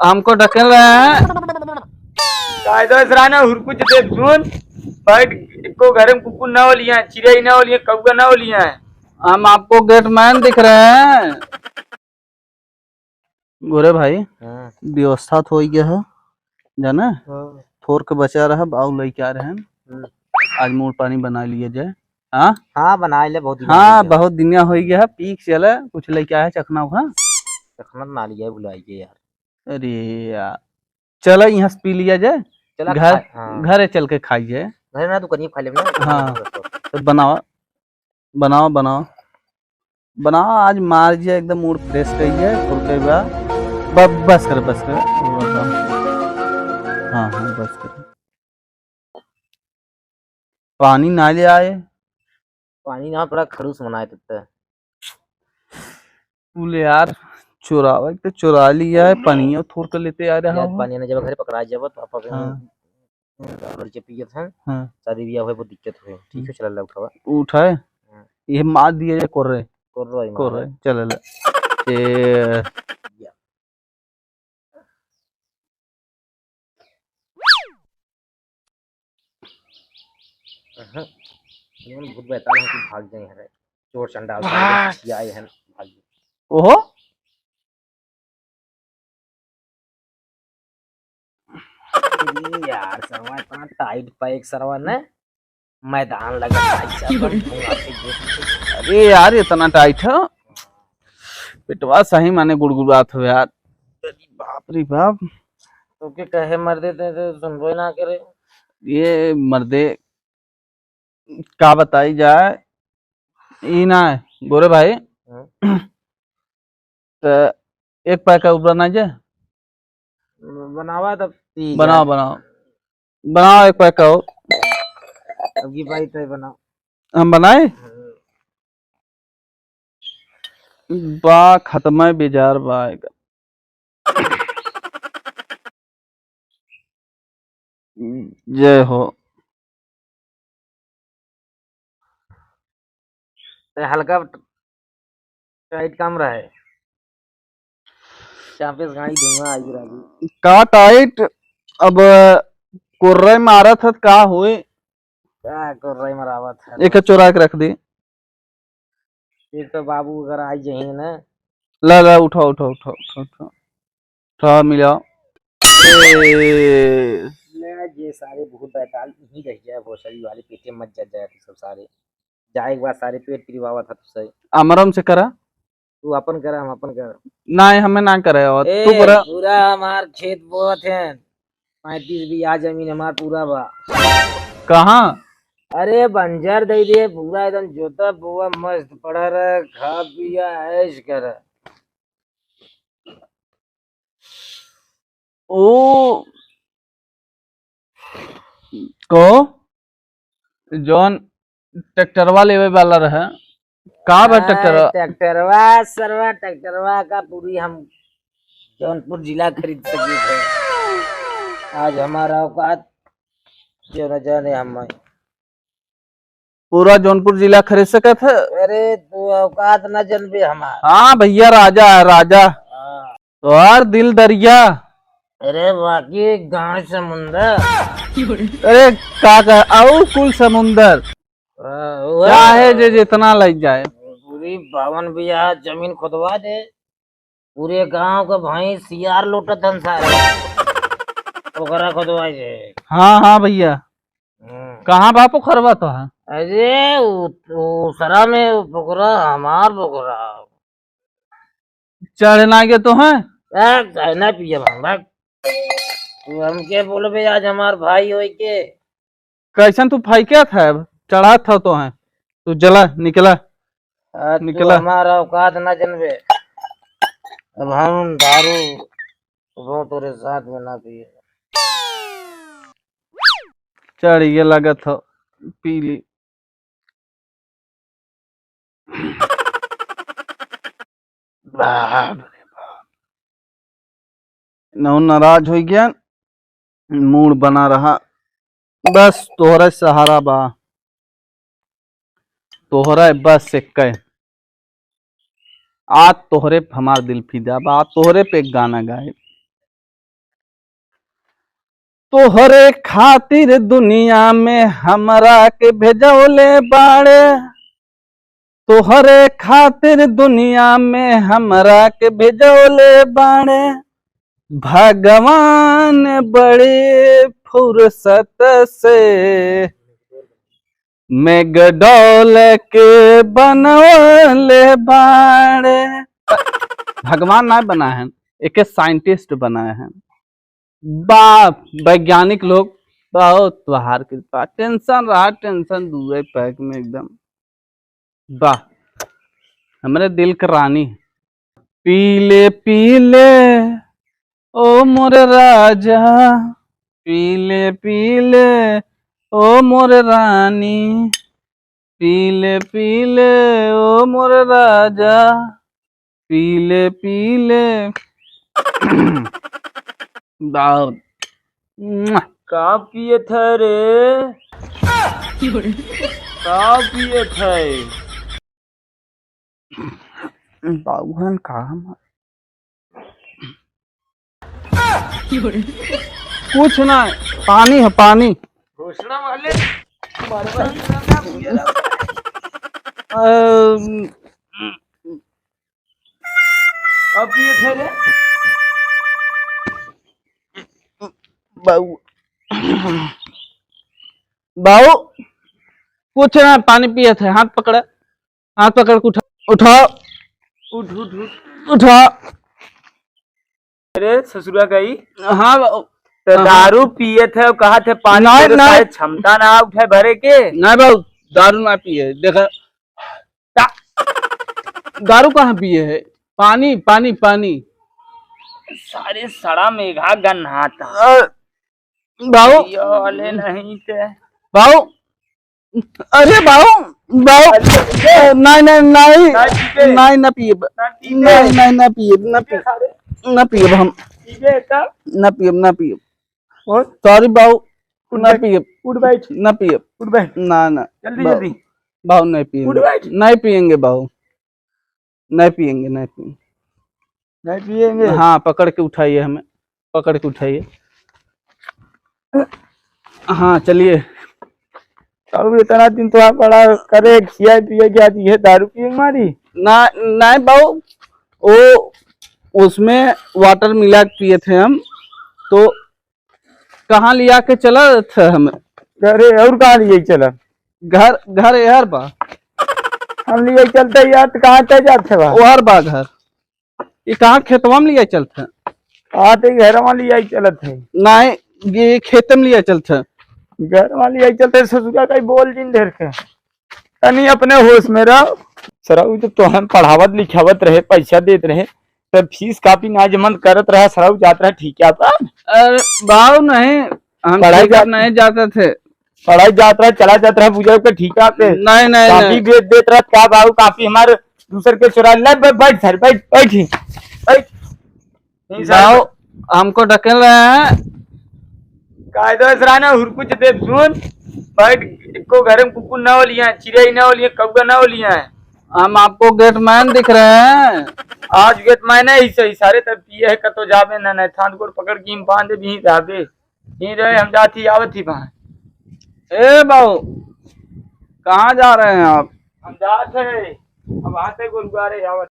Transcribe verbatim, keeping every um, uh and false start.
हमको ढकेल रहे हैं। कायदा से रहना, हुरकुच दे सुन। बैठ, एको घर में कुकुर ना होलिया, चिड़ै ना होलिया, कौआ ना होलिया। हम आपको गेट मैन दिख रहे हैं। गोरे भाई, हाँ। व्यवस्था तो होइ गया है, जाना? हाँ। थोर के बचा रहा, बाऊ लइके आ रहे हैं। हम्म। आज मूड़ पानी बना लिया जाए। हाँ? हाँ, बना ले, बहुत दिन हाँ, हो गया। बहुत दिन होइ गया है, पी के चले, कुछ लइके आए, चखना उखना। चखना ना लिया, भुलाई गए यार। अरे यार, चला यहाँ से पी लिया जाए, चला घर, खा-, हाँ। घरे चल के खाई जाए। घरे ना, दुकानिए खा लेब ना। हाँ, तो बनावा, बनावा, बनावा, बनावा, आज मार जे एकदम मूड़ फ्रेश कई जाए, फुल कई बा। ब-, बस कर, बस कर। हाँ, हाँ, बस कर। पानी ना ले आए। पानी ना, पूरा खड़ूस मनाए तब तक। बोले यार, चुरावे के तो चुरा लिया है, पानियो थोर के लेते आ रहा यार, हो। पानी ना जब घरे पकड़ा जब तो आप अभी हाँ। हम दारू जे पियत हैं, हाँ। शादी ब्याह होए, बहुत दिक्कत होए। ठीक है, चला ला उठावा। उठाए? हाँ। ये मार दिया जाए कोर्रे। कोर्रो ही कोर्रे, मारे। चल ले। ए। या। अहं, कौन भूत बैताल है कि भाग जाए हैं रे। चोर चंडाल सारे भाग। छियाए हैं, भाग। ओहो। अरे यार, सरवा इतना टाइट पैक सरवा ने। मैदान लगा भाई साहब, बन धुआं से घूम के। अरे यार, इतना टाइट है, पेटवा सही माने गुड़गुड़ात हो यार। अरे बाप रे बाप। तो के कहे मर्दे ते, ते सुनबो ना करे। ये मर्दे का बताई जाए, ई ना है, गोरे भाई। हाँ। त एक पैक का उबरा ना जे। बनावा तब पी बनाओ, जाए। बनाओ। बनाओ एक पैक का हो। अब की भाई तय बनाओ। हम बनाए? हाँ। बा खत्म है, बेजार बा एकदम। जय हो। ते हल्का टाइट काम रहे। चापे से गाड़ी धुआं आई राजू। का टाइट? अब कोर्रे मारत है, का होए? का कोर्रे मरावत है? एक चोरा के रख दे। एक तो बाबू अगर आ जाए ना। ला, ला, उठाओ, उठाओ, उठाओ, उठाओ, उठाओ। उठाओ, मिलाओ। ए। ले, ये सारे बहुत बैताल यहीं रह जाए, भोसड़ी वाले पेटे मत जर जाए तू सब सारे। जाए एक बार सारे पेट पिरवावत है तुझसे। अमरम से करा। तू अपन करा, हम अपन करा। नाहीं, हमें ना करे और ए, तू करा। पूरा हमार खेत बोवत है। पैंतीस बीघा जमीन हमार पूरा बा। कहाँ? अरे बंजर दे दे, पूरा एकदम जोता बोआ मस्त पड़ा रहे, खा पिया ऐश कर। ओ को जौन ट्रैक्टरवा लेवे वाला रहे, का बा हाँ, ट्रैक्टरवा? ट्रैक्टरवा, सरवा ट्रैक्टरवा का पूरी हम जौनपुर जिला खरीद सकी थे। आज हमारा औकात जो न जाने हम पूरा जौनपुर जिला खरीद सकत है। अरे तू औकात न जनबे हमार। हाँ भैया, राजा है, राजा। हाँ। तोहार दिल दरिया। अरे बाकी गाँव समुंदर। अरे का कह, आऊ कुल समुंदर। हाँ, वो चाहे जे जितना लग जाए। पूरी बावन बीघा जमीन खोदवा दे, पूरे गांव के भैंस सियार लोटत हन सारे। पोखरा खोदवा दे। हाँ, हाँ भैया। हम्म। कहाँ बा पोखरवा तो है? अरे उ-, उ-, उसरा में पोखरा, हमार पोखरा। चढ़ ना गे तो हैं? ए, चाहे ना पिए भांग, भाग। तू हमके बोलबे आज हमार भाई होई के? कैसन तू फाइकत है? चढ़ात हो तो हैं। तू जला, निकला। आ, तू निकला। हमार औकात ना जनबे। अब हम दारू वो तोरे साथ में ना पिए। चढ़ ये लागत हो, पी ली। बाप रे बाप। नौ नाराज हो गया, मूड बना रहा। बस तोहरा सहारा बा, तोहरा बस एक। आज तोहरे पे हमार दिल फिदा बा, आज तोहरे पे एक गाना गाए। तोहरे खातिर दुनिया में हमरा के भेजौले बाड़े, तोहरे खातिर दुनिया में हमरा के भेजौले बाड़े। भगवान बड़ी फुर्सत से मेगडॉल के बनौले बाड़े। भगवान ना बनाए हैं, एके scientist बनाए हैं। बा, वैज्ञानिक लोग बहुत तोहार कृपा। Tension रहा, tension दुए पैक में एकदम। वाह, हमरे दिल के रानी। पीले पीले ओ मोर राजा, पीले पीले ओ मोर रानी, पीले पीले ओ मोर राजा, पीले पीले। दाऊद। का पियत है रे? का पियत है? बाबूहन का हम? कुछ ना, पानी है, पानी। घोषणा वाले। अम, अब ये थे रे। बाऊ, बाऊ, कुछ ना, पानी पिए थे। हाथ पकड़, हाथ पकड़ के उठा, उठा। उठ, उठ, उठ। उठा। अरे ससुरा गई। हाँ बाऊ। तो हाँ। दारू पिए थे और कहा थे पानी नहीं, पी लो, नहीं। शायद क्षमता ना उठे भरे के। नहीं बाऊ, दारू ना पिए। देखा, दा-, दारू कहाँ पिए है? पानी, पानी, पानी। सारे सड़ा मेघा गन्हाता। अ, बाऊ। ये वाले नहीं थे। बाऊ। अरे बाऊ, बाऊ। अरे, अ, नहीं, नहीं, नहीं। नहीं पीबे। नहीं, ना पिए। नहीं पीबे। नहीं, नहीं, ना पिए, ना पीबे पिए। सारे। ना पिए हम। पीबे का? ना पिए, ना पिए। और? Sorry बाऊ, उठ ना बैठ, पिए। उठ बैठ। ना पिए। उठ बैठ। ना, ना। जल्दी, बाऊ, जल्दी। बाऊ नहीं पिएंगे। उठ बैठ। नहीं पिएंगे बाऊ। नहीं पिएंगे, नहीं पिएंगे। नहीं पिएंगे? हाँ, पकड़ के उठाइए हमें, पकड़ के उठाइए। हाँ, चलिए। अब इतना दिन तो आप बड़ा करे, खिया पिए के, आज ये दारू पिए मारी? ना, नहीं बाऊ, वो उसमें water मिला के पिए थे हम, तो कहाँ लिया के चला था हमें? अरे, और कहाँ लिए चला? घर, घर एहर बा। हम लिए चलते यार, तो कहाँ चल जाते बा? ओहर बा घर। ये कहाँ खेतवा में लिए चलते हैं? हाँ, तो घर वाली यही चलत है। नहीं, ये खेत में लिए चलते हैं। घर वाली यही चलते हैं, ससुरा का ही बोल दिन ढेर के। तनी अपने होश में रहो। सरऊ तो तोहन पढ़ावत लिखावत रहे, पैसा देत रहे, तो फीस कापी ना जमा करत रहा, सरऊ जात रहा ठीका पर। अरे बाऊ नहीं, हम पढ़ाई ठीका जात नहीं जाते थे। पढ़ाई जात रहा, चला जात रहा, बुझाऊ के ठीका पे। नहीं, नहीं, कापी नहीं। बेच देत रहा, का बाऊ कापी हमारे दूसर के चुरा ले, बै-, बैठ सर, बैठ, बैठ ही, बैठ। नहीं सर। बाऊ, हमको ढकेल रहे हैं। कायदा से रहा ना, हुरकुच देव सुन, बैठ, एको घर में कुकुर ना हो लिया, चिड़ै ना हो लिया, कौआ ना हो लिया है। हम आपको gate man दिख रहे हैं। आज gate man है ही सही, सारे तब पिए है, कतो जाबे ना, नहीं थान गोड़ पकड़ के बांधे भी ही रहबे। ही रहे, हम जात ही, आवत ही वहाँ। ए बाऊ, कहाँ जा रहे हैं आप? हम जात है, अब आते गोलुआ रे, आवत।